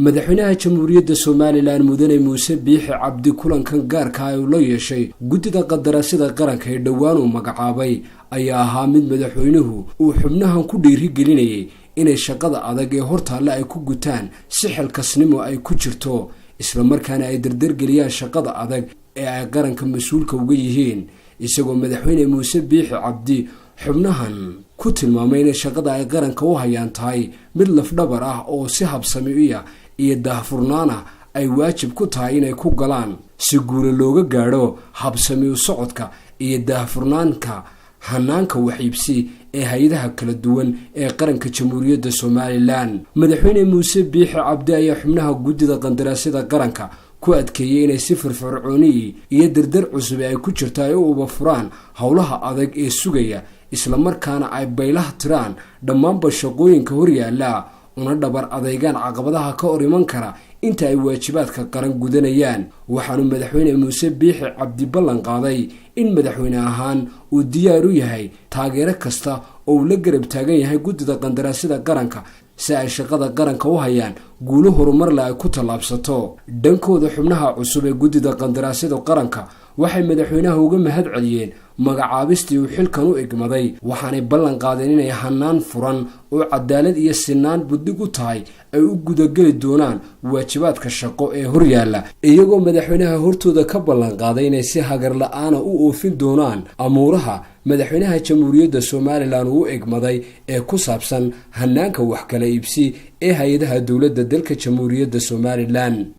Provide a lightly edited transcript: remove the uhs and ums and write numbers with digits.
Madaxweynaha Jamhuuriyadda Somalilan, Mudane Muuse Biixi Cabdi, kulankan gaarka ah uu la yeeshay guddida qandaraasyada qaranka ee dhowaan uu magacaabay ayaa ahaa mid madaxweynuhu uu xubnahan ku dhiirigelinayay inay shaqada adag ee hortaalla ay ku gutaan si xilkasnimo ay ku jirto, islamarkaana ay dardargeliyaan shaqada adag ee ay qaranka mas-uulka uga yihiin, isagoo Madaxweyne Muuse Biixi Cabdi xubnahan ku tilmaamay inay shaqada ay qaranka u hayaan tahay mid lafdhabar ah oo si habsamiiya iyo daahfurnaana ay waajib ku tahay inay ku galaan si guula looga gaadho habsami u socodka iyo daahfurnaanka hanaanka wax iibsi ee hay-adaha kala duwan ee qaranka Jamhuuriyadda Somalilan. Madaxweyne Muuse Biixi Cabdi ayaa xubnaha guddida qandaraasyada qaranka ku adkeeyey inay si firfircooniyi iyo dardar cusub ay ku jirto ay u uba furaan howlaha adag ee sugaya, islamarkaana ay baylaha tiraan dhammaanba shaqooyinka horyaala, una dhabar adeygaan caqabadaha ka hor iman kara inta ay waajibaadka qaran gudanayaan. Waxaanu Madaxweyne Muuse Biixi Cabdi ballan qaaday in madaxweyne ahaan uu diyaar u yahay taageero kasta oo uu la garab taagan yahay guddida qandaraasyada qaranka si ay shaqada qaranka u hayaan guulo horumarle ay ku tallaabsato. Dhankooda, xubnaha cusub ee guddida qandaraasyada qaranka waxay madaxweynaha uga mahad celiyeen magacaabistii uu xilkan u igmaday, waxaanay ballan qaadeen inay hanaan furan oo cadaalad iyo sinaan buddig u tahay ay u gudageli doonaan waajibaadka shaqo ee horyaalla, iyagoo madaxweynaha hortooda ka ballan qaaday inay si hagar la-aana u oofin doonaan amuuraha madaxweynaha Jamhuuriyadda Somalilan uu u egmaday ee ku saabsan hanaanka wax kala iibsi ee hay-adaha dowladda dalka Jamhuuriyadda Somalilan.